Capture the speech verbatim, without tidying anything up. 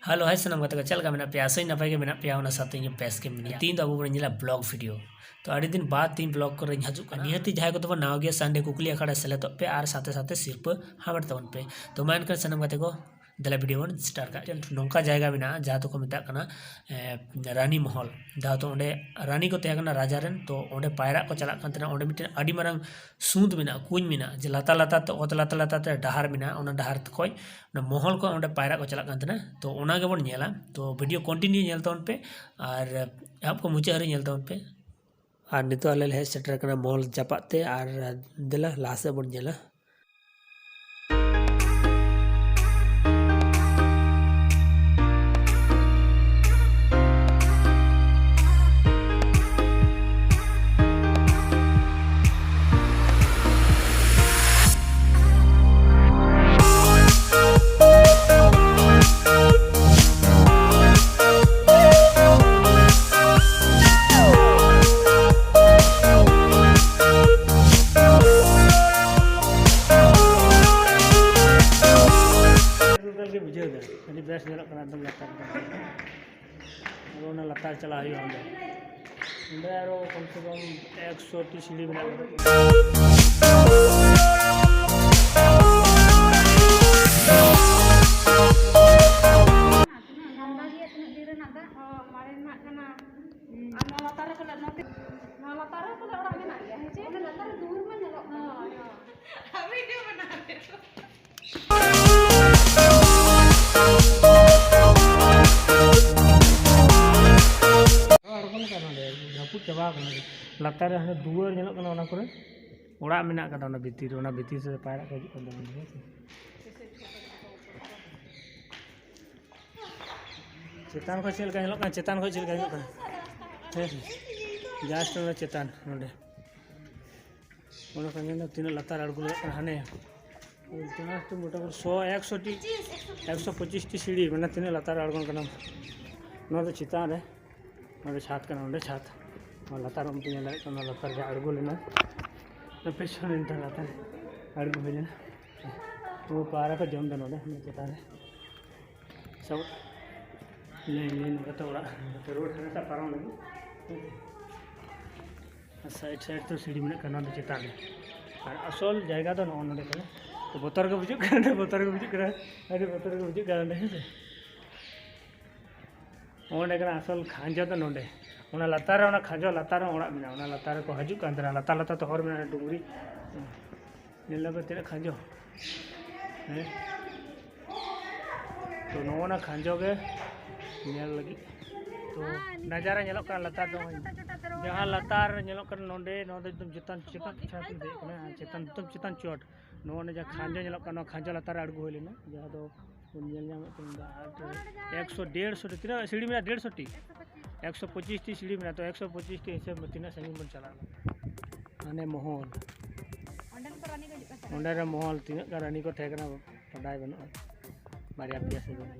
Hello, ᱦᱟᱭ ᱥᱟᱱᱟᱢ ᱜᱟᱛᱮ ᱠᱚ, ᱪᱮᱫ ᱞᱮᱠᱟ ᱢᱮᱱᱟᱜ ᱯᱮᱭᱟ? ᱟᱥᱟᱧ ᱱᱟᱯᱟᱭ ᱜᱮ ᱢᱮᱱᱟᱜ ᱯᱮᱭᱟ, ᱚᱱᱟ ᱥᱟᱶᱛᱮ ᱤᱧ ᱦᱚᱸ ᱵᱮᱥ ᱜᱮ ᱢᱤᱱᱟᱹᱧᱟ᱾ ᱛᱤᱦᱤᱧ ᱫᱚ ᱟᱵᱚ ᱵᱚᱱ ᱧᱮᱞᱟ ᱵᱞᱚᱜ ᱵᱷᱤᱰᱤᱭᱳ᱾ ᱛᱚ ᱟᱹᱰᱤ ᱫᱤᱱ ᱵᱟᱫ ᱛᱤᱦᱤᱧ ᱵᱞᱚᱜ ᱠᱚᱨᱮᱧ ᱦᱤᱡᱩᱜ ᱠᱟᱱᱟ᱾ ᱱᱤᱦᱟᱹᱛᱤ ᱡᱟᱦᱟᱸᱭ ᱠᱚᱫᱚ ᱵᱚᱱ ᱱᱟᱣᱟ ᱜᱮᱭᱟ, ᱥᱟᱱᱰᱮ ᱠᱩᱠᱞᱤ ᱟᱠᱷᱲᱟ ᱨᱮ ᱥᱮᱞᱮᱫᱚᱜ ᱯᱮ ᱟᱨ ᱥᱟᱶᱛᱮ ᱥᱟᱶᱛᱮ ᱥᱤᱨᱯᱟᱹ ᱦᱟᱢᱮᱴ ᱛᱟᱵᱚᱱ ᱯᱮ᱾ ᱛᱚ ᱢᱟ ᱮᱱᱠᱷᱟᱱ ᱥᱟᱱᱟᱢ ᱜᱟᱛᱮ ᱠᱚ, ᱫᱮᱞᱟ ᱵᱷᱤᱰᱤᱭᱳ ᱵᱚᱱ ᱥᱴᱟᱨᱴ ᱠᱟᱜᱼᱟ᱾ ᱱᱚᱝᱠᱟ ᱡᱟᱭᱜᱟ ᱢᱮᱱᱟᱜᱼᱟ ᱡᱟᱦᱟᱸ ᱫᱚᱠᱚ ᱢᱮᱛᱟᱜ ᱠᱟᱱᱟ, ᱮ, ᱨᱟᱱᱤ ᱢᱚᱦᱚᱞ᱾ ᱡᱟᱦᱟᱸ ᱫᱚ ᱚᱸᱰᱮ ᱨᱟᱱᱤ ᱠᱚ ᱛᱟᱦᱮᱸ ᱠᱟᱱᱟ, ᱨᱟᱡᱟ ᱨᱮᱱ᱾ ᱛᱚ ᱚᱸᱰᱮ ᱯᱟᱭᱨᱟᱜ ᱠᱚ ᱪᱟᱞᱟᱜ ᱠᱟᱱ ᱛᱟᱦᱮᱱᱟ᱾ ᱚᱸᱰᱮ ᱢᱤᱫᱴᱮᱱ ᱟᱹᱰᱤ ᱢᱟᱨᱟᱝ ᱥᱩᱸᱫ ᱢᱮᱱᱟᱜᱼᱟ, ᱠᱩᱧ ᱢᱮᱱᱟᱜᱼᱟ, ᱡᱮ ᱞᱟᱛᱟᱨ ᱞᱟᱛᱟᱨ ᱛᱮ, ᱚᱛ ᱞᱟᱛᱟᱨ ᱞᱟᱛᱟᱨ ᱛᱮ ᱰᱟᱦᱟᱨ ᱢᱮᱱᱟᱜᱼᱟ᱾ ᱚᱱᱟ ᱰᱟᱦᱟᱨ ᱠᱷᱚᱡ ᱚᱱᱟ ᱢᱚᱦᱚᱞ ᱠᱷᱚᱱ ᱚᱸᱰᱮ ᱯᱟᱭᱨᱟᱜ ᱠᱚ ᱪᱟᱞᱟᱜ ᱠᱟᱱ ᱛᱟᱦᱮᱱᱟ᱾ ᱛᱚ ᱚᱱᱟ ᱜᱮᱵᱚᱱ ᱧᱮᱞᱟ᱾ ᱛᱚ ᱵᱷᱤᱰᱤᱭᱳ ᱠᱚᱱᱴᱤᱱᱤᱭᱩ ᱧᱮᱞ ᱛᱟᱵᱚᱱ ᱯᱮ ᱟᱨ ᱮᱦᱚᱵ ᱠᱷᱚᱱ ᱢᱩᱪᱟᱹᱫ ᱦᱟᱹᱨᱤᱡ ᱧᱮᱞ ᱛᱟᱵᱚᱱ ᱯᱮ᱾ ᱟᱨ ᱱᱤᱛᱚᱜ ᱟᱞᱮ ᱞᱮ ᱦᱮᱡ ᱥᱮᱴᱮᱨ ᱟᱠᱟᱱᱟ ᱢᱚᱦᱚᱞ ᱡᱟᱯᱟᱜ ᱛᱮ, ᱟᱨ ᱫᱮᱞᱟ ᱞᱟᱦᱟ ᱥᱮᱫ ᱵᱚᱱ ᱧᱮᱞᱟ᱾ ᱜᱮ ᱵᱩᱡᱷᱟᱹᱣ ᱫᱟ, ᱟᱹᱰᱤ ᱵᱮᱥ ᱧᱮᱞᱚᱜ ᱠᱟᱱᱟ ᱮᱠᱫᱚᱢ ᱞᱟᱛᱟᱨ ᱫᱚ᱾ ᱟᱫᱚ ᱚᱱᱟ ᱞᱟᱛᱟᱨ ᱪᱟᱞᱟᱜ ᱦᱩᱭᱩᱜᱼᱟ ᱚᱸᱰᱮ᱾ ᱚᱸᱰᱮ ᱟᱨᱚ ᱠᱚᱢ ᱥᱮ ᱠᱚᱢ ᱮᱠᱥᱚ ᱴᱤ ᱥᱤᱲᱤ ᱢᱮᱱᱟᱜ ᱟᱠᱟᱫᱟ᱾ ᱛᱤᱱᱟᱹᱜ ᱜᱟᱱᱫᱟ ᱜᱮᱭᱟ, ᱛᱤᱱᱟᱹᱜ ᱫᱤᱱ ᱨᱮᱱᱟᱜ ᱫᱟᱜ᱾ ᱦᱚᱸ, ᱢᱟᱨᱮᱱᱟᱜ ᱠᱟᱱᱟ᱾ ᱟᱨ ᱱᱚᱣᱟ ᱞᱟᱛᱟᱨ ᱨᱮ ᱯᱟᱞᱮ, ᱱᱚᱛᱮ, ᱱᱚᱣᱟ ᱞᱟᱛᱟᱨ ᱨᱮ ᱯᱟᱞᱮ ᱚᱲᱟᱜ ᱢᱮᱱᱟᱜ ᱜᱮᱭᱟ, ᱦᱮᱸ ᱪᱮ? ᱚᱱᱟ ᱞᱟᱛᱟᱨ ᱨᱮ ᱫᱩᱣᱟᱹᱨ ᱢᱟ ᱧᱮᱞᱚᱜ ᱠᱟᱱᱟ᱾ ᱦᱳᱭ, ᱦᱳᱭ᱾ ᱟᱹᱰᱤ ᱜᱮ ᱵᱟᱱᱟᱣ ᱨᱮ᱾ ᱟᱬᱜᱚᱱ ᱠᱟᱱᱟ ᱱᱚᱰᱮ, ᱨᱟᱹᱯᱩᱫ ᱪᱟᱵᱟ ᱟᱠᱟᱱᱟ᱾ ᱞᱟᱛᱟᱨ ᱨᱮ ᱦᱟᱱᱮ ᱫᱩᱣᱟᱹᱨ ᱧᱮᱞᱚᱜ ᱠᱟᱱᱟ, ᱚᱱᱟ ᱠᱚᱨᱮ ᱚᱲᱟᱜ ᱢᱮᱱᱟᱜ ᱟᱠᱟᱫᱟ, ᱚᱱᱟ ᱵᱷᱤᱛᱤᱨ ᱨᱮ, ᱚᱱᱟ ᱵᱷᱤᱛᱤᱨ ᱥᱮᱫ ᱯᱟᱭᱨᱟᱜ ᱠᱚ ᱦᱤᱡᱩᱜ ᱠᱟᱱ ᱛᱟᱵᱚᱱᱟ, ᱦᱮᱸ ᱥᱮ᱾ ᱪᱮᱛᱟᱱ ᱠᱷᱚᱱ ᱪᱮᱫ ᱞᱮᱠᱟ ᱧᱮᱞᱚᱜ ᱠᱟᱱᱟ, ᱪᱮᱛᱟᱱ ᱠᱷᱚᱱ ᱪᱮᱫ ᱞᱮᱠᱟ ᱧᱮᱞᱚᱜ ᱠᱟᱱᱟ, ᱦᱮᱸ ᱥᱮ᱾ Just ᱚᱱᱟ ᱪᱮᱛᱟᱱ ᱱᱚᱰᱮ᱾ ᱚᱱᱟ ᱠᱷᱚᱱ ᱧᱮᱞ ᱢᱮ ᱛᱤᱱᱟᱹᱜ ᱞᱟᱛᱟᱨ ᱟᱬᱜᱚ ᱞᱟᱜᱟᱜ ᱠᱟᱱᱟ ᱦᱟᱱᱮ᱾ ᱚᱱᱟ ᱛᱚ ᱢᱚᱴᱟᱢᱩᱴᱤ ᱥᱚ, ᱮᱠᱥᱚ ᱴᱤ, ᱮᱠᱥᱚ ᱯᱚᱸᱪᱤᱥ ᱴᱤ ᱥᱤᱲᱤ, ᱢᱟᱱᱮ ᱛᱤᱱᱟᱹᱜ ᱞᱟᱛᱟᱨ ᱟᱬᱜᱚᱱ ᱠᱟᱱᱟ᱾ ᱱᱚᱣᱟ ᱫᱚ ᱪᱮᱛᱟᱱ ᱨᱮ, ᱱᱚᱰᱮ ᱪᱷᱟᱛ ᱠᱟᱱᱟ, ᱚᱸᱰᱮ ᱪᱷᱟᱛ᱾ ᱱᱚᱣᱟ ᱞᱟᱛᱟᱨ ᱨᱮ ᱚᱱᱛᱮ ᱧᱮᱞ ᱫᱟᱲᱮᱭᱟᱜ ᱠᱟᱱᱟ, ᱞᱟᱛᱟᱨ ᱨᱮ ᱟᱬᱜᱚ ᱞᱮᱱᱟ᱾ ᱚᱱᱟ ᱯᱮᱪᱷᱚᱱ ᱨᱮ ᱱᱮᱛᱟᱨ ᱞᱟᱛᱟᱨ ᱨᱮ ᱟᱬᱜᱚ ᱦᱩᱭ ᱞᱮᱱᱟ᱾ ᱩᱱᱠᱩ ᱯᱟᱣᱨᱟ ᱠᱚ ᱡᱚᱢ ᱮᱫᱟ ᱱᱚᱰᱮ, ᱱᱚᱰᱮ ᱪᱮᱛᱟᱱ ᱨᱮ᱾ ᱥᱟᱵ ᱞᱟᱹᱭ ᱞᱟᱹᱭ ᱱᱚᱝᱠᱟ ᱛᱮ ᱚᱲᱟᱜ ᱱᱚᱛᱮ ᱨᱳᱰ ᱦᱟᱱᱟ ᱥᱟ ᱯᱟᱨᱚᱢ ᱞᱟᱹᱜᱤᱫ᱾ ᱟᱨ ᱥᱟᱭᱤᱰ ᱥᱟᱭᱤᱰ ᱛᱮ ᱥᱤᱲᱤ ᱢᱮᱱᱟᱜ ᱠᱟᱱᱟ, ᱱᱚᱣᱟ ᱫᱚ ᱪᱮᱛᱟᱱ ᱨᱮ᱾ ᱟᱨ ᱟᱥᱚᱞ ᱡᱟᱭᱜᱟ ᱫᱚ ᱱᱚᱜᱼᱚ ᱱᱚᱰᱮ ᱠᱟᱱᱟ᱾ ᱛᱚ ᱵᱚᱛᱚᱨ ᱜᱮ ᱵᱩᱡᱩᱜ ᱠᱟᱱᱟ, ᱵᱚᱛᱚᱨ ᱜᱮ ᱵᱩᱡᱩᱜ ᱠᱟᱱᱟ, ᱟᱹᱰᱤ ᱵᱚᱛᱚᱨ ᱜᱮ ᱵᱩᱡᱩᱜ ᱠᱟᱱᱟ ᱱᱚᱰᱮ, ᱦᱮᱸ ᱥᱮ᱾ ᱚᱸᱰᱮ ᱠᱟᱱᱟ ᱟᱥᱚᱞ ᱠᱷᱟᱸᱡᱚ ᱫᱚ ᱱᱚᱰᱮ᱾ ᱚᱱᱟ ᱞᱟᱛᱟᱨ ᱨᱮ, ᱚᱱᱟ ᱠᱷᱟᱸᱡᱚ ᱞᱟᱛᱟᱨ ᱨᱮ ᱚᱲᱟᱜ ᱢᱮᱱᱟᱜᱼᱟ᱾ ᱚᱱᱟ ᱞᱟᱛᱟᱨ ᱨᱮᱠᱚ ᱦᱤᱡᱩᱜ ᱠᱟᱱ ᱛᱟᱦᱮᱱᱟ, ᱞᱟᱛᱟᱨ ᱞᱟᱛᱟᱨ ᱛᱮ ᱦᱚᱨ ᱢᱮᱱᱟᱜᱼᱟ, ᱰᱩᱝᱨᱤ᱾ ᱧᱮᱞ ᱫᱟᱯᱮ ᱛᱤᱱᱟᱹᱜ ᱠᱷᱟᱸᱡᱚ? ᱦᱮᱸ? ᱛᱚ ᱱᱚᱜᱼᱚ ᱱᱟ ᱠᱷᱟᱸᱡᱚ ᱜᱮ ᱧᱮᱞ ᱞᱟᱹᱜᱤᱫ᱾ ᱛᱚ ᱱᱟᱡᱟᱨᱟ ᱧᱮᱞᱚᱜ ᱠᱟᱱᱟ ᱞᱟᱛᱟᱨ ᱫᱚ, ᱡᱟᱦᱟᱸ ᱞᱟᱛᱟᱨ ᱧᱮᱞᱚᱜ ᱠᱟᱱᱟ ᱱᱚᱰᱮ, ᱱᱚᱣᱟ ᱫᱚ ᱮᱠᱫᱚᱢ ᱪᱮᱛᱟᱱ, ᱪᱮᱛᱟᱱ ᱪᱷᱟᱛ ᱨᱮ ᱫᱮᱡ ᱠᱟᱱᱟ, ᱟᱨ ᱪᱮᱛᱟᱱ, ᱮᱠᱫᱚᱢ ᱪᱮᱛᱟᱱ ᱪᱚᱴ᱾ ᱱᱚᱜᱼᱚ ᱱᱟ ᱡᱟᱦᱟᱸ ᱠᱷᱟᱸᱡᱚ ᱧᱮᱞᱚᱜ ᱠᱟᱱᱟ, ᱱᱚᱣᱟ ᱠᱷᱟᱸᱡᱚ ᱞᱟᱛᱟᱨ ᱨᱮ ᱟᱬᱜᱚ ᱦᱩᱭ ᱞᱮᱱᱟ, ᱡᱟᱦᱟᱸ ᱫᱚ ᱵᱚᱱ ᱧᱮᱞ ᱧᱟᱢᱮᱫ ᱠᱟᱱᱟ, ᱮᱠᱥᱚ, ᱰᱮᱲᱥᱚ ᱴᱤ, ᱛᱤᱱᱟᱹᱜ ᱥᱤᱲᱤ ᱢᱮᱱᱟᱜᱼᱟ? ᱰᱮᱲᱥᱚ ᱴᱤ, ᱮᱠᱥᱚ ᱯᱚᱸᱪᱤᱥ ᱴᱤ ᱥᱤᱲᱤ ᱢᱮᱱᱟᱜᱼᱟ᱾ ᱛᱚ ᱮᱠᱥᱚ ᱯᱚᱸᱪᱤᱥ ᱴᱤ ᱦᱤᱥᱟᱹᱵ ᱢᱮ ᱛᱤᱱᱟᱹᱜ ᱥᱟᱺᱜᱤᱧ ᱵᱚᱱ ᱪᱟᱞᱟᱣ ᱞᱮᱱᱟ᱾ ᱦᱟᱱᱮ ᱢᱚᱦᱚᱞ, ᱚᱸᱰᱮᱱ ᱠᱚ ᱨᱟᱱᱤ ᱠᱚ ᱦᱤᱡᱩᱜ ᱠᱟᱱ ᱛᱟᱦᱮᱸᱱᱟ᱾ ᱚᱸᱰᱮ ᱨᱮ ᱢᱚᱦᱚᱞ ᱛᱤᱱᱟᱹᱜ ᱜᱟᱱ ᱨᱟᱱᱤ ᱠᱚ ᱛᱟᱦᱮᱸ ᱠᱟᱱᱟ, ᱵᱟᱰᱟᱭ ᱵᱟᱹᱱᱩᱜᱼᱟ, ᱵᱟᱨᱭᱟ ᱯᱮᱭᱟ ᱥᱮ ᱵᱟᱝ᱾